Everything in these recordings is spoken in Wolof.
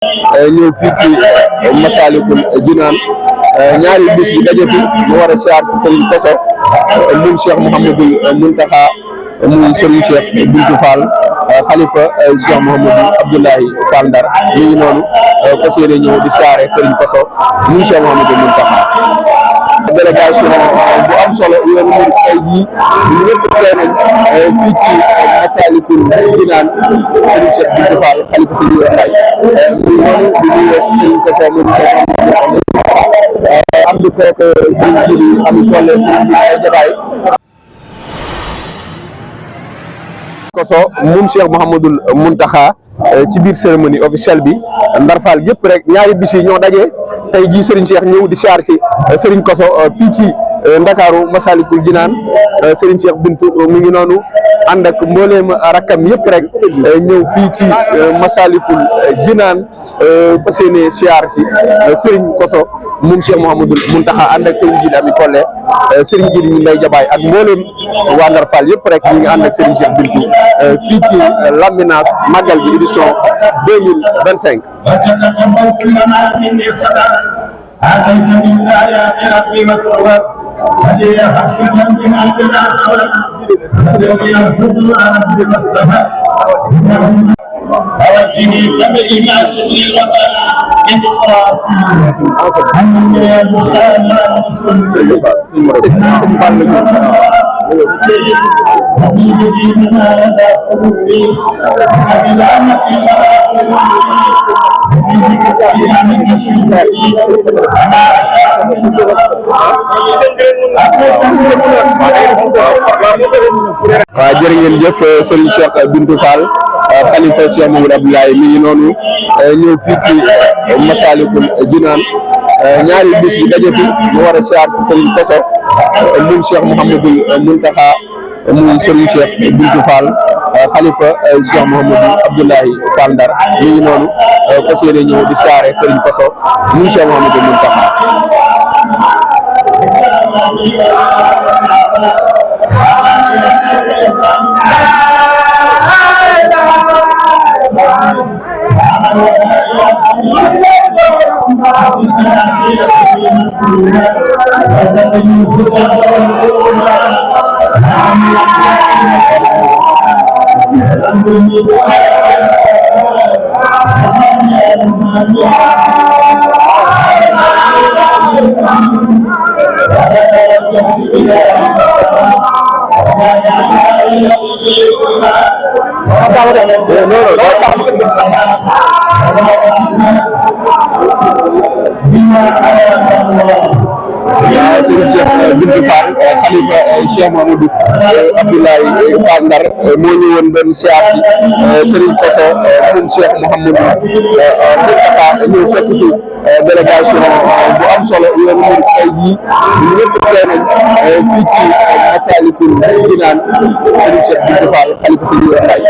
ñëw fii ci Massalikul Jinaan ñaari bis yi daje fi mu war a siyaar ci Serigne Kosso moom Cheikh Mouhamadoul Mountakha muy Serigne Cheikh Bintou Fall xalifa Cheikh Mouhamadou Abdoulaye Fall Ndar mi ngi noonu fas yéene ñëw di siyaare Serigne Kosso moom Cheikh Mouhamadoul Mountakha. délégation bu am solo yoonu murid tey jii ñu ñëpp tey nañ fii ci Massalikul Jinaan Serigne Cheikh Bintou Fall xalifa Serigne Mbaye muy noonu di nuyu Serigne Kosso moom Cheikh am di kook Serigne Jili am tolle Serigne Jili ay jabaay Kosso moom Cheikh Mouhamadoul Mountakha ci biir cérémonie officielle bi Ndar Fall yëpp rek ñaari bis yi ñoo daje tey jii Serigne Cheikh ñëw di siyaar ci Serigne Kosso fii ci Ndakaaru Massalikul Jinaan Serigne Cheikh Bintou mi ngi noonu ànd ak mbooleem rakkam yëpp rek ñëw fii ci Massalikul Jinaan fas yéene siyaar ci Serigne Kosso moom Cheikh Mouhamadoul Mountakha ànd ak Serigne Jili Ami Kolle Serigne Jili ñu lay jabaay ak mbooleem waa Ndar Fall yëpp rek ñu ngi ànd ak Serigne Cheikh Bintou fii ci Lambinaas Magal bi édition 2025. waaw jërë ngeen jëf Serigne Cheikh Bintou Fall xalifa Cheikh Mouhamadou Abdoulaye mi ngi noonu ñëw fii ci Massalikul Jinaan ñaari bis yi daje fi mu war a siyaar ci Serigne Kosso moom Cheikh Mouhamadoul Mountakha muy Serigne Cheikh Bintou Fall xalifa Cheikh Mouhamadou Abdoulaye Fall Ndar mi ngi noonu fas yéene ñëw di siyaare Serigne Kosso moom Cheikh Mouhamadoul Mountakha. Serigne Cheikh Bintou Fall xalifa Cheikh Mouhamadou Abdoulaye Fall Ndar moo ñëwoon doon siyaar ci Serigne Kosso moom Cheikh Mouhamadou Mountakha ñëw fekk ci délégation bu am solo yoonu murid tey jii ñu ñëpp tey nañ fii ci Massalikul Jinaan Serigne Cheikh Bintou Fall xalifa Serigne Mbaye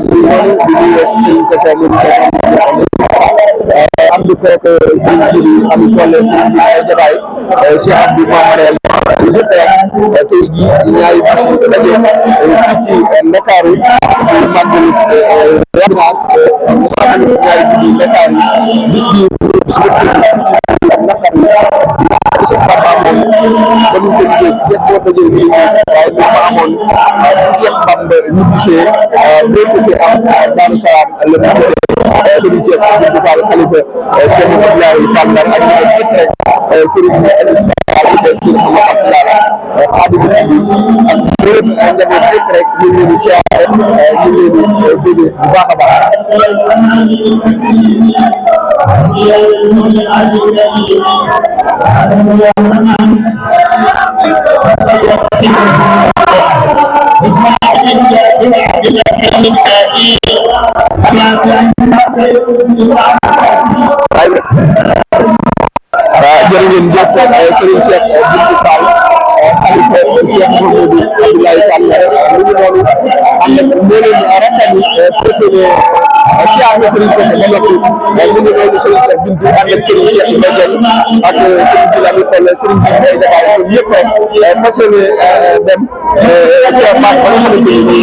muy noonu di nuyu Serigne Kosso moom Cheikh am di kook Serigne Jili am tolle Serigne Jili ay jabaay Cheikh Abdou Mamadou ñëpp rek tey jii ñaari bis yi daje fii ci Ndakaaru di màggal ñaari bis yi Ndakaaru bis bi Cheikh Bamba amoon ba ñu ko liggéey Cheikh boo dajee nii waaye bi ma amoon Cheikh Bamba ñu gisee lépp fi am Daaru Salaam la ñu gisee Serigne Cheikh Bintou Fall xalifa Cheikh Abdoulaye Fall Ndar ak ñu ñëpp rek Serigne Aziz Fall Serigne Abdoulaye Xaadim bi ak béréb njaboot yëpp rek ñu ngi leen di siyaare ñu ngi leen di dégg bu baax a baax. jërë ngeen jëf Serigne Cheikh Bintou Fall xalifa Cheikh Mouhamadou Abdoulaye Fall mu ngi noonu ànd ak mbooleem rakkam yi président siyaar na Serigne Kosso ba noppi mu ngi noonu Serigne Cheikh Bintou ànd ak Serigne Cheikh Mbadiane ak Serigne Jili Ami Kolle Serigne Jili ay jabaay ñoom ñëpp fas yéene dem ca baax ba nga xamante ni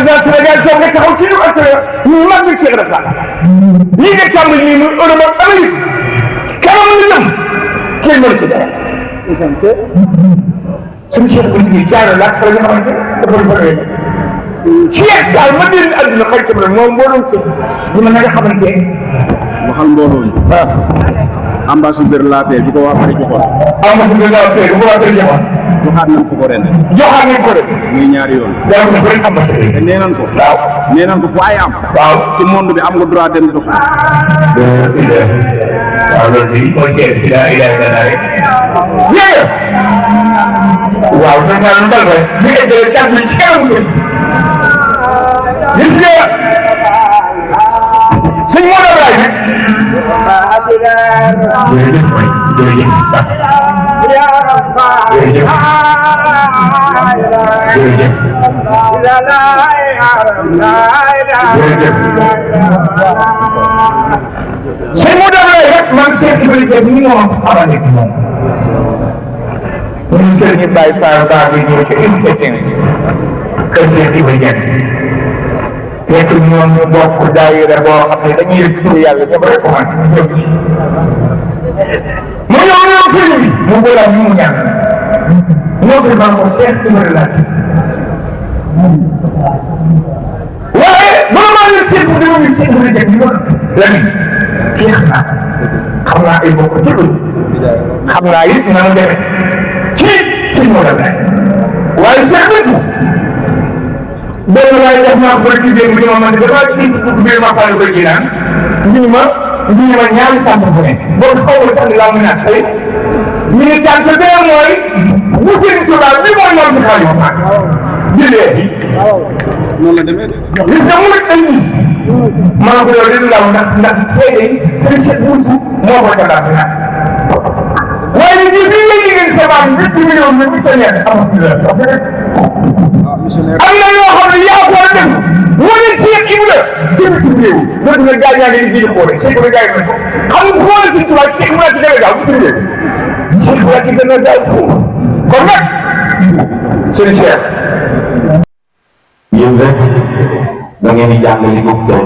président Sénégal toog nga taxaw ci ñu mag bi Cheikh Rafal lii nga tàmbali nii muy Europe ak Amérique kanam la jëm kenn mënu ci dara. suñu Cheikh bu liggéey jaaree laaj fa la ñu xamante dafa lu fa Cheikh Sall ma dégg àdduna xaritam la moom moo doon sëñ ñu ma nga xamante waxal mbooloo ñu ambassadeur la paix bi ko waa Paris joxoon ambassadeur la paix bu ko waa Paris joxoon joxaat nañ ko ren joxaat nañ ko ren muy ñaari yoon dara ko ren ambassadeur te nee nañ ko waaw nee nañ ko fu ay am waaw ci monde bi am nga droit dem dox waaw loolu di mooy seet si daa ilaha illa rek yéen waaw dañ naa lu dal rek ñu eggale kàddu ci kanam sëñ gis nga sëñ moo doon laaj rek jërëjëf mooy jërëjëf jërëjëf jërëjëf sëñ moo doon laaj rek man seen Ibrahima bi ñu moom xamante ni moom ñun sëñ ñu bàyyi Fall baa ngi ñëw ci unité 15 kër seen Ibrahima fekk ñoom ñu bokk daayira boo xam ne dañuy yëg turu yàlla ñoom rek ko man ñëpp mu ñëw ñëw sëñ bi mu boolaa ñu mu ñaan ñoo ko maa ko Cheikh Ibrahima waaye bala maa leen seet bu dama ñu Cheikh Ibrahima ñu wax la ni kii xam naa ay bokk jëkkul xam naa it na mu demee ci sëñ moo la laaj waaye Cheikh benn waaye def naa ko rek ci biir bi ma man damaa ci biir Massaly ko ji naan ñu ma ñaari tànk bu ne boo xaw ma sax laa mën a xëy ñu ne tànk bee mooy bu seen tubaab bi mooy moom si xaalis ma jëlee bi noonu la demee gis nga mu ay bis maa ngi ko yow di law ndax tey de seen chef buntu moo ko ca daal finance waaye ñi bi ngay liggéey sa baax ñetti million bi sa ñett alhamdulilah am na yoo xam ne yaa ko war a def wane Cheikh Ibra ci bitim réew dootu nga gaañ yaa ngi di xoole Cheikh Ibra gaañ na ko xam nga xoole si tubaab Cheikh Ibra ci gën a gaaw bitim réew Cheikh Ibra ci gën a gaaw foofu kon nag sëñ Cheikh yéen rek da ngeen di jàng li bokk tey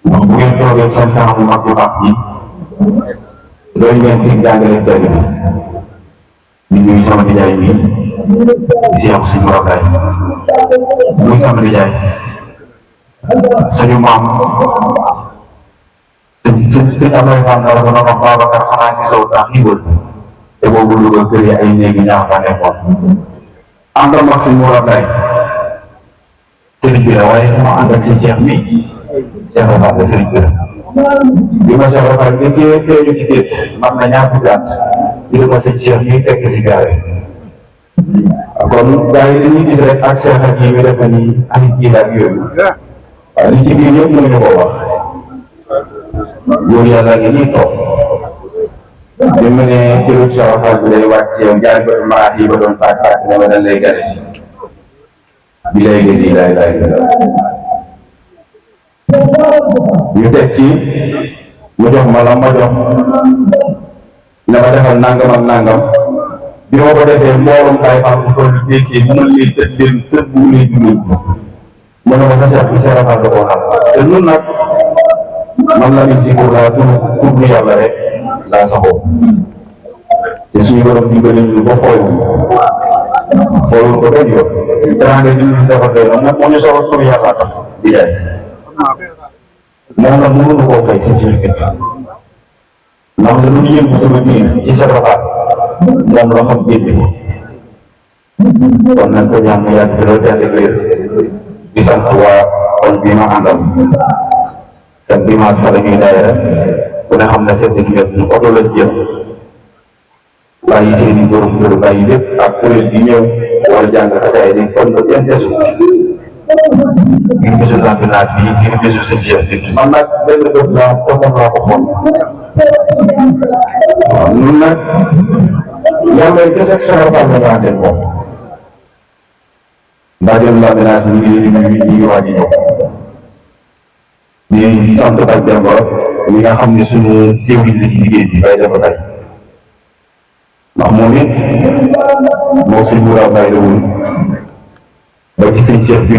ndax bu ngeen toogee seen kanam bu mag yu baax yi doy ngeen ci jàngale tey bi ñuy sama nijaay bi si yàqu si morokaay muy sama nijaay suñu maam si amay maam dara dana wax Babacar xanaa ci sow tax xiwal te boobu Louga kër yi ay néegi ñaax fa nekkoon ànd ak suñu morokaay sëriñ bi la waaye sama ànd ak si Cheikh mi Cheikh Rafal la sëriñ bi la bi ma Cheikh Rafal ngeen feeñu ci géej man na ñaar fukki at di ma sëñ Cheikh mi fekk si gaare kon gars yi dañuy gis rek ak Cheikh ak yi mi def ni ay jiil ak yooyu waaye li ci biir yëpp mënuñu ko wax góor yàlla ngi nii toog bi mu ne jëlu Cheikh Rafal bi day wàcc yow jaay ba maraat yi ba doon paak paak ne ma dañ lay gane si bi lay gis yi laay ñu teg ci mu jox ma la ma jox ne ma defal nangam ak nangam bi ma ko defee mbooloom Baye Fall bu toll fii mu mën leen tëj leen tëj bu leen dundee mu ne ma sa Cheikh bi Cheikh Rafal da koo xam te nun nag man la nit si pour la tur yàlla rek laa saxoo te suñu borom dimbali ñu ba xoolul ko benn yoon teraanga ji ñu defal doy na moo ñu soxla tur yàlla tax di jaay moom la mënuñu koo fay si Cheikh bi ndax lu ñu yëngu sama biir ci Cheikh Rafal moom loo xam génne ko kon nañ ko ñaan mu yàgg ci loolu jàll wér di sant waa kon bii ma àndal te dimanche fa la ñuy daayira ku ne xam ne seen équipe ñu oto lañ jël bàyyi seen i borom kër bàyyi lépp ak kuréel gi ñëw wala jàng xasaay di kon ba kenn desul ngir gisul lampinaat bi ngir gisul seen chef bi man nag benn bët laa toppoon laa ko xool waaw ñun nag yàlla kese Cheikh Rafal la ñu àndal moom ndax dem lampinaat bi ñu ngi waaj a ñëw di sant ak Demba ñi nga xam ne suñu jëwriñ la ci liggéey bi bay dafa tay ndax moom it moo sëñ Moura Baye la woon ba ci sëñ Cheikh bi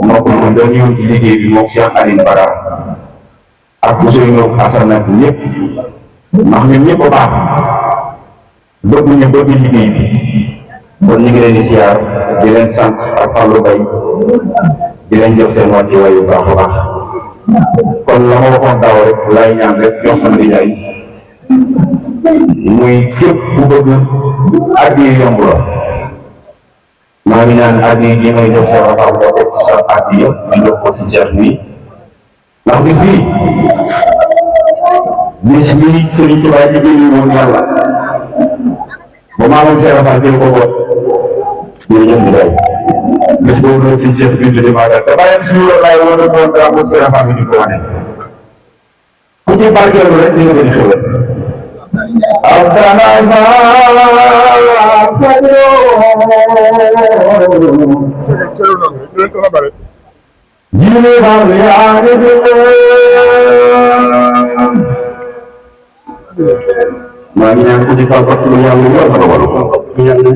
moo ko doon ñëw ci liggéey bi moom Cheikh Aline Bara ak Ousseynou Assane ak ñëpp ndax ñun ñëpp a baax bëgg ñu bëgg liggéey bi kon ñu ngi leen di siyaar di leen sant ak Fallou Baye di leen jox seen wàccuwaay yu baax a baax kon la ma waxoon daaw rek laay ñaan rek jox sama nijaay muy képp ku bëgg addi yomb la maa ngi ñaan addi yi may jox sa rafet ko teg ci sa addi yëpp ñu jox ko si Cheikh nii ndax bis bii Serigne Touba ji bi woon yàlla ba maamam Cheikh Rafal jël ko boot jërëjëf di day bis boobu la si Cheikh bi di maagal te bàyyi suñu la lay woon ko woon drapeau Cheikh Rafal bi di ko wane ku ci barkeelu rek di nga gën a xewal maa ngi ñaan ku ci fal fat lu yàlla lu yàlla wala lu yàlla